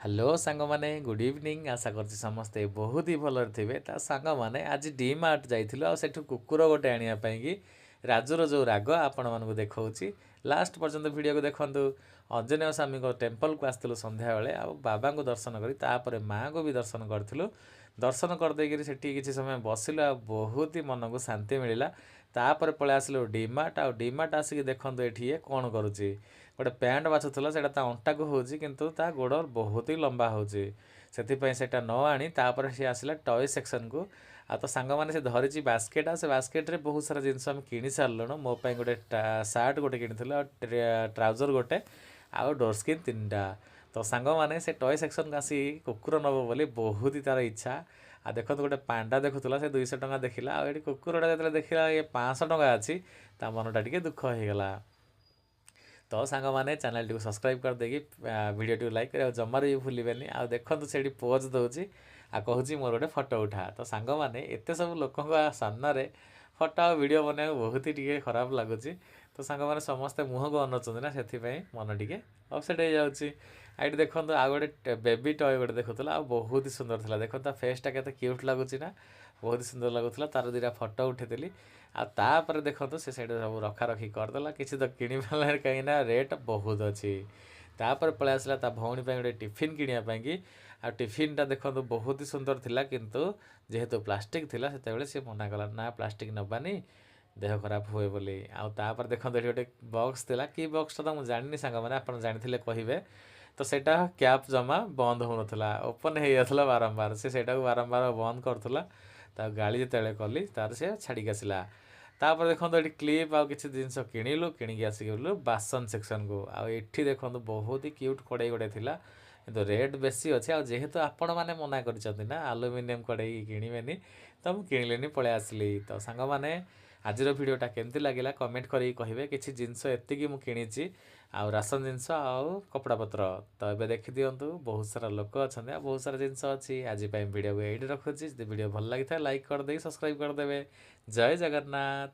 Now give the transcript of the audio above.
Hello ସାଙ୍ଗମାନେ, good evening. ଆଶା କରୁଛି ସମସ୍ତେ ବହୁତ ହି ଭଲରେ ଥିବେ। ତା ସାଙ୍ଗମାନେ, ଆଜି ଡି ମାର୍ଟ ଯାଇଥିଲୁ ଆଉ ସେଠୁ କୁକୁର ଗୋଟେ ଆଣିବା ପାଇଁକି ରାଜୁର ଯେଉଁ ରାଗ ଆପଣମାନଙ୍କୁ ଦେଖାଉଛି, ଲାଷ୍ଟ ପର୍ଯ୍ୟନ୍ତ ଭିଡ଼ିଓକୁ ଦେଖନ୍ତୁ। ଅଞ୍ଜନେୟ ସ୍ୱାମୀଙ୍କ ଟେମ୍ପଲକୁ ଆସିଥିଲୁ ସନ୍ଧ୍ୟାବେଳେ ଆଉ ବାବାଙ୍କୁ ଦର୍ଶନ କରି ତାପରେ ମାଆଙ୍କୁ ବି ଦର୍ଶନ କରିଥିଲୁ। ଦର୍ଶନ କରିଦେଇକିରି ସେଠି କିଛି ସମୟ ବସିଲୁ ଆଉ ବହୁତ ହି ମନକୁ ଶାନ୍ତି ମିଳିଲା। ତାପରେ ପଳେଇ ଆସିଲୁ ଡିମାର୍ଟ। ଆଉ ଡିମାର୍ଟ ଆସିକି ଦେଖନ୍ତୁ ଏଠି ଇଏ କ'ଣ କରୁଛି। ଗୋଟେ ପ୍ୟାଣ୍ଟ ବାଛୁଥିଲା, ସେଇଟା ତା ଅଣ୍ଟାକୁ ହେଉଛି କିନ୍ତୁ ତା ଗୋଡ଼ ବହୁତ ହି ଲମ୍ବା ହେଉଛି, ସେଥିପାଇଁ ସେଇଟା ନ ଆଣି ତାପରେ ସିଏ ଆସିଲା ଟୟ ସେକ୍ସନକୁ। ଆଉ ତ ସାଙ୍ଗମାନେ, ସେ ଧରିଛି ବାସ୍କେଟ୍ ଆଉ ସେ ବାସ୍କେଟ୍ରେ ବହୁତ ସାରା ଜିନିଷ ଆମେ କିଣି ସାରିଲୁଣୁ। ମୋ ପାଇଁ ଗୋଟେ ସାର୍ଟ ଗୋଟେ କିଣିଥିଲୁ ଆଉ ଟ୍ରାଉଜର ଗୋଟେ ଆଉ ଡୋର୍ ସ୍କ୍ରିନ୍ 3ଟା। ତ ସାଙ୍ଗମାନେ, ସେ ଟୟ ସେକ୍ସନକୁ ଆସି କୁକୁର ନେବ ବୋଲି ବହୁତ ହି ତାର ଇଚ୍ଛା। ଆଉ ଦେଖନ୍ତୁ, ଗୋଟେ ପାଣ୍ଡା ଦେଖୁଥିଲା, ସେ 200 ଟଙ୍କା ଦେଖିଲା। ଆଉ ଏଠି କୁକୁରଟା ଯେତେବେଳେ ଦେଖିଲା ଇଏ 500 ଟଙ୍କା ଅଛି, ତା ମନଟା ଟିକେ ଦୁଃଖ ହେଇଗଲା। ତ ସାଙ୍ଗମାନେ, ଚ୍ୟାନେଲଟିକୁ ସବସ୍କ୍ରାଇବ୍ କରିଦେଇକି ଭିଡ଼ିଓଟିକୁ ଲାଇକ୍ କରିବାକୁ ଜମାରୁ ବି ଭୁଲିବେନି। ଆଉ ଦେଖନ୍ତୁ, ସେଇଠି ପୋଜ୍ ଦେଉଛି ଆଉ କହୁଛି ମୋର ଗୋଟେ ଫଟୋ ଉଠା। ତ ସାଙ୍ଗମାନେ, ଏତେ ସବୁ ଲୋକଙ୍କ ସାମ୍ନାରେ ଫଟୋ ଆଉ ଭିଡ଼ିଓ ବନାଇବାକୁ ବହୁତ ହି ଟିକେ ଖରାପ ଲାଗୁଛି। ତ ସାଙ୍ଗମାନେ, ସମସ୍ତେ ମୁହଁକୁ ଅନଉଛନ୍ତି ନା, ସେଥିପାଇଁ ମନ ଟିକେ ଅପସେଟ୍ ହେଇଯାଉଛି। ଆଉ ଏଇଠି ଦେଖନ୍ତୁ, ଆଉ ଗୋଟେ ବେବି ଟୟ ଗୋଟେ ଦେଖୁଥିଲା ଆଉ ବହୁତ ହି ସୁନ୍ଦର ଥିଲା। ଦେଖନ୍ତୁ, ତା ଫେସ୍ଟା କେତେ କ୍ୟୁଟ୍ ଲାଗୁଛି ନା, ବହୁତ ସୁନ୍ଦର ଲାଗୁଥିଲା। ତାର 2ଟା ଫଟୋ ଉଠେଇଥିଲି। ଆଉ ତାପରେ ଦେଖନ୍ତୁ, ସେ ସେଇଠି ସବୁ ରଖାରଖି କରିଦେଲା। କିଛି ତ କିଣି ପାରିଲାନି, କାହିଁକିନା ରେଟ୍ ବହୁତ ଅଛି। ତାପରେ ପଳେଇ ଆସିଲା ତା ଭଉଣୀ ପାଇଁ ଗୋଟେ ଟିଫିନ୍ କିଣିବା ପାଇଁକି। ଆଉ ଟିଫିନ୍ଟା ଦେଖନ୍ତୁ, ବହୁତ ହି ସୁନ୍ଦର ଥିଲା, କିନ୍ତୁ ଯେହେତୁ ପ୍ଲାଷ୍ଟିକ୍ ଥିଲା, ସେତେବେଳେ ସେ ମନା କଲା, ନା ପ୍ଲାଷ୍ଟିକ୍ ନେବାନି, ଦେହ ଖରାପ ହୁଏ ବୋଲି। ଆଉ ତାପରେ ଦେଖନ୍ତୁ, ଏଠି ଗୋଟେ ବକ୍ସ ଥିଲା। କି ବକ୍ସଟା ତ ମୁଁ ଜାଣିନି, ସାଙ୍ଗମାନେ ଆପଣ ଜାଣିଥିଲେ କହିବେ। ତ ସେଇଟା କ୍ୟାପ୍ ଜମା ବନ୍ଦ ହେଉନଥିଲା, ଓପନ୍ ହେଇଯାଉଥିଲା ବାରମ୍ବାର। ସେ ସେଇଟାକୁ ବାରମ୍ବାର ବନ୍ଦ କରୁଥିଲା। ତାକୁ ଗାଳି ଯେତେବେଳେ କଲି, ତାର ସେ ଛାଡ଼ିକି ଆସିଲା। ତାପରେ ଦେଖନ୍ତୁ, ଏଠି କ୍ଲିପ୍ ଆଉ କିଛି ଜିନିଷ କିଣିଲୁ। କିଣିକି ଆସିକି ଗଲୁ ବାସନ ସେକ୍ସନକୁ। ଆଉ ଏଠି ଦେଖନ୍ତୁ, ବହୁତ ହି କ୍ୟୁଟ୍ କଡ଼େଇ ଗୋଟେ ଥିଲା, କିନ୍ତୁ ରେଟ୍ ବେଶୀ ଅଛି। ଆଉ ଯେହେତୁ ଆପଣମାନେ ମନା କରିଛନ୍ତି ନା ଆଲୁମିନିୟମ କଡ଼େଇ କିଣିବେନି, ତ ମୁଁ କିଣିଲିନି, ପଳେଇ ଆସିଲି। ତ ସାଙ୍ଗମାନେ, ଆଜିର ଭିଡ଼ିଓଟା କେମିତି ଲାଗିଲା କମେଣ୍ଟ କରିକି କହିବେ। କିଛି ଜିନିଷ ଏତିକି ମୁଁ କିଣିଛି, ଆଉ ରାସନ ଜିନିଷ ଆଉ କପଡ଼ା ପତ୍ର। ତ ଏବେ ଦେଖିଦିଅନ୍ତୁ, ବହୁତ ସାରା ଲୋକ ଅଛନ୍ତି ଆଉ ବହୁତ ସାରା ଜିନିଷ ଅଛି। ଆଜି ପାଇଁ ଭିଡ଼ିଓକୁ ଏଇଠି ରଖୁଛି। ଯଦି ଭିଡ଼ିଓ ଭଲ ଲାଗିଥାଏ, ଲାଇକ୍ କରିଦେଇକି ସବସ୍କ୍ରାଇବ୍ କରିଦେବେ। ଜୟ ଜଗନ୍ନାଥ।